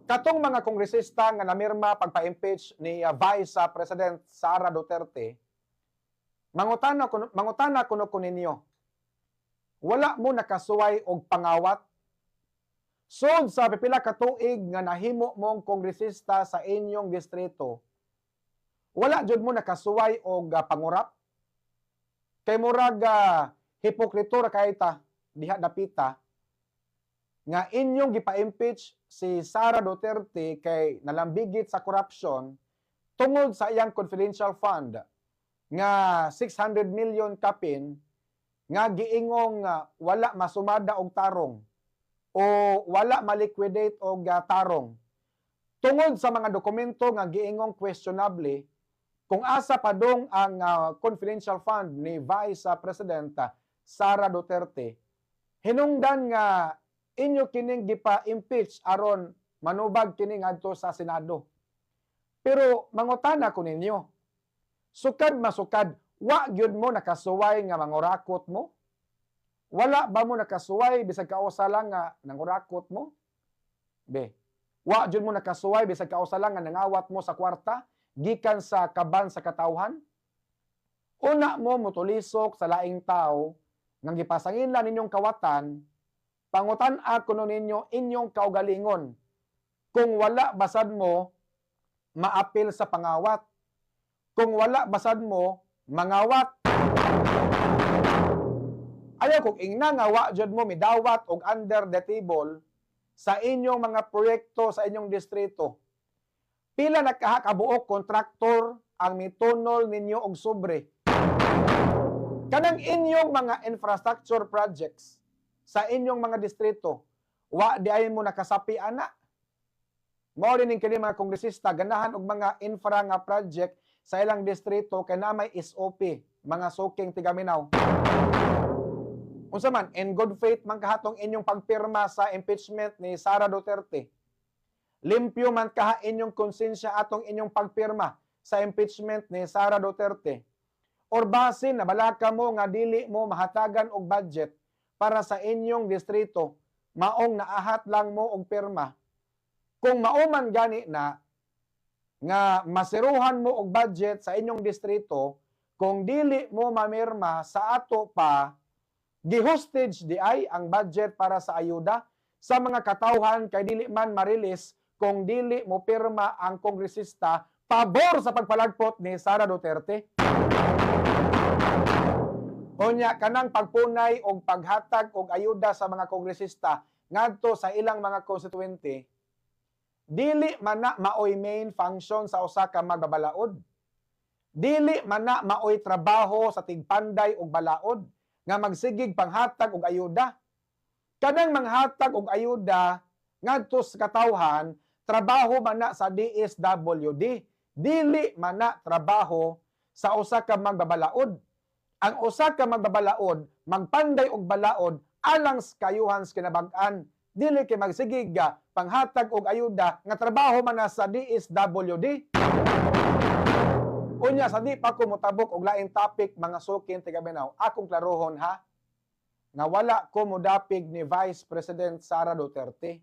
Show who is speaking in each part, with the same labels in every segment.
Speaker 1: Katong mga kongresista nga namirma pagpa-impeach ni Vice President Sara Duterte, mangutana kuno ko ninyo. Wala mo nakasuway og pangawat? Sud sa pipila ka tuig nga nahimo mong kongresista sa inyong distrito, wala jud mo nakasuway og pangurap? Kay murag hipokrito ra kay ta diha dapita nga inyong gipa-impeach si Sara Duterte kay nalambigit sa corruption tungod sa iyang confidential fund nga 600 million kapin nga giingong wala masumada og tarong o wala ma-liquidate og tarong tungod sa mga dokumento nga giingong questionable kung asa padong ang confidential fund ni Vice President Sara Duterte. Hinungdan nga inyo kining gipa-impeach aron manubag kini ngadto sa Senado. Pero mangutana ko ninyo, sukad masukad, wa gyud mo nakasuway nga mangurakot mo? Wala ba mo nakasuway bisag kausa lang nga nangurakot mo? Be, wa gyud mo nakasuway bisag kausa lang nga nangawat mo sa kwarta gikan sa kaban sa katawhan? Una mo motulisok sa laing tao nga gipasangin lang ninyong kawatan, pangutan-a kuno ninyo inyong kaugalingon kung wala basad mo maapil sa pangawat. Kung wala basad mo mangawat. Ayaw kung ingna nga wa jud mo midawat og under the table sa inyong mga proyekto sa inyong distrito. Pila na kabuok kontraktor ang mitunol ninyo og sobre? Kanang inyong mga infrastructure projects sa inyong mga distrito, wa di ay mo nakasapi ana? Mao rin kini mga kongresista ganahan og mga infra nga project sa ilang distrito kay na may SOP, mga suking tigaminaw. Unsa man, in good faith man kahatong inyong pagpirma sa impeachment ni Sara Duterte? Limpyo man kaha inyong konsensya atong inyong pagpirma sa impeachment ni Sara Duterte? Or basin nabalaka mo nga dili mo mahatagan og budget para sa inyong distrito, maong naahat lang mo og pirma? Kung mauman gani na nga masiruhan mo og budget sa inyong distrito kung dili mo mamirma sa ato pa, gihostage di ay ang budget para sa ayuda sa mga katawhan kay dili man ma-release kung dili mo pirma ang kongresista pabor sa pagpalagpot ni Sara Duterte. Unya kanang pagpunay og paghatag og ayuda sa mga kongresista ngadto sa ilang mga constituente, dili man na maoy main function sa usa ka magbabalaod. Dili man na maoy trabaho sa tigpanday og balaod nga magsigig panghatag og ayuda. Kanang manghatag og ayuda ngadto sa katawhan, trabaho man na sa DSWD. Dili man na trabaho sa usa ka magbabalaod. Ang usa ka magbabalaod magpanday og balaod alang sa kayuhan sa kinabag-an, dili kay magsigig panghatag og ayuda nga trabaho man na sa DSWD. Unya sa di pa ko motabok og laing topic, mga sukin tiga-Minaw, akong klarohon ha nga wala ko modapig ni Vice President Sara Duterte.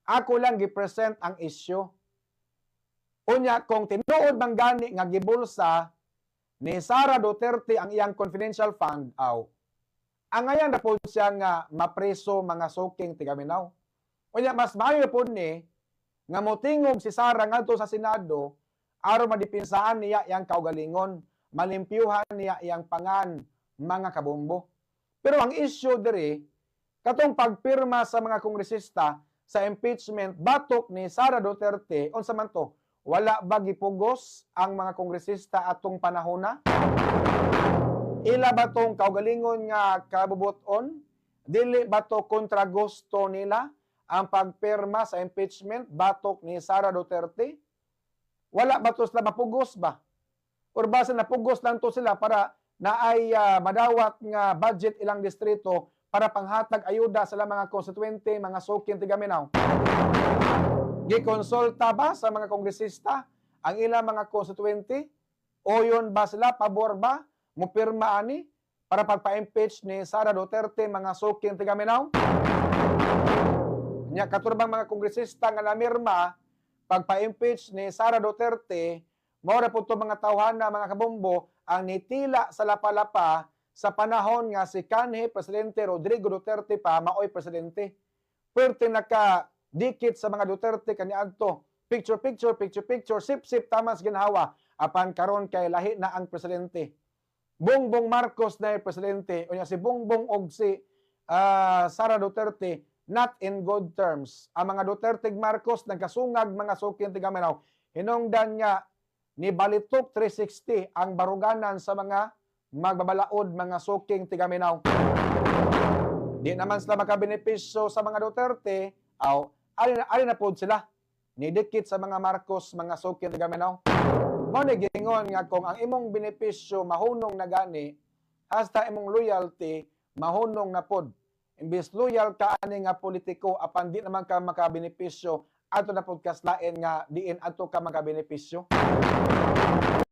Speaker 1: Ako lang gi-present ang issue. Unya kung tinuod man gani nga gibulsa ni Sara Duterte ang iyang confidential fund, aw, angayan na po siya nga mapreso, mga suking tiga-Minaw. Unya mas maayo po ni nga motingog si Sara ngadto sa Senado aron madipensaan niya iyang kaugalingon, malimpyuhan niya iyang pangan, mga kabombo. Pero ang issue diri, katong pagpirma sa mga kongresista sa impeachment batok ni Sara Duterte, unsa man to? Wala ba gipugos ang mga kongresista atong panahona? Ila ba tong kaugalingon nga kabubuton? Dili ba to kontra gusto nila ang pagpirma sa impeachment batok ni Sara Duterte? Wala ba to sila mapugos ba? Or basta napugos lang to sila para naay madawat nga budget ilang distrito para panghatag ayuda sa ilang mga konstituente, mga sukin tigaminaw? Gikonsulta ba sa mga kongresista ang ilang mga konstituente? O yun ba sila, pabor ba mupirma ani para pagpa-impeach ni Sara Duterte, mga suking tigaminaw? Nya kato bang mga kongresista nga namirma pagpa-impeach ni Sara Duterte, mao ra pud to mga tawhana, mga kabombo, ang nitila sa lapa-lapa sa panahon nga si kanhi Presidente Rodrigo Duterte pa maoy presidente. Puwerte naka dikit sa mga Duterte kaniadto. Picture, picture, picture, picture, sip sip tamas ginhawa. Apan karon kay lahi na ang presidente. Bongbong Marcos na yung presidente. Unya si Bongbong og si Sara Duterte not in good terms. Ang mga Duterte Marcos nagkasungag, mga suking tigaminaw. Hinungdan nga ni balitok 360 ang baruganan sa mga magbabalaod, mga suking tigaminaw. Di naman sila makabenepisyo sa mga Duterte, aw ali, ali na pod sila nidikit sa mga Marcos, mga suking tigaminaw. Mao ni giingon nga kung ang imong benepisyo mahunong na gani, hasta imong loyalty mahunong na pod. Imbis loyal ka ani nga politiko apan di naman ka makabenepisyo, adto na pod kaslain nga diin adto ka makabenepisyo.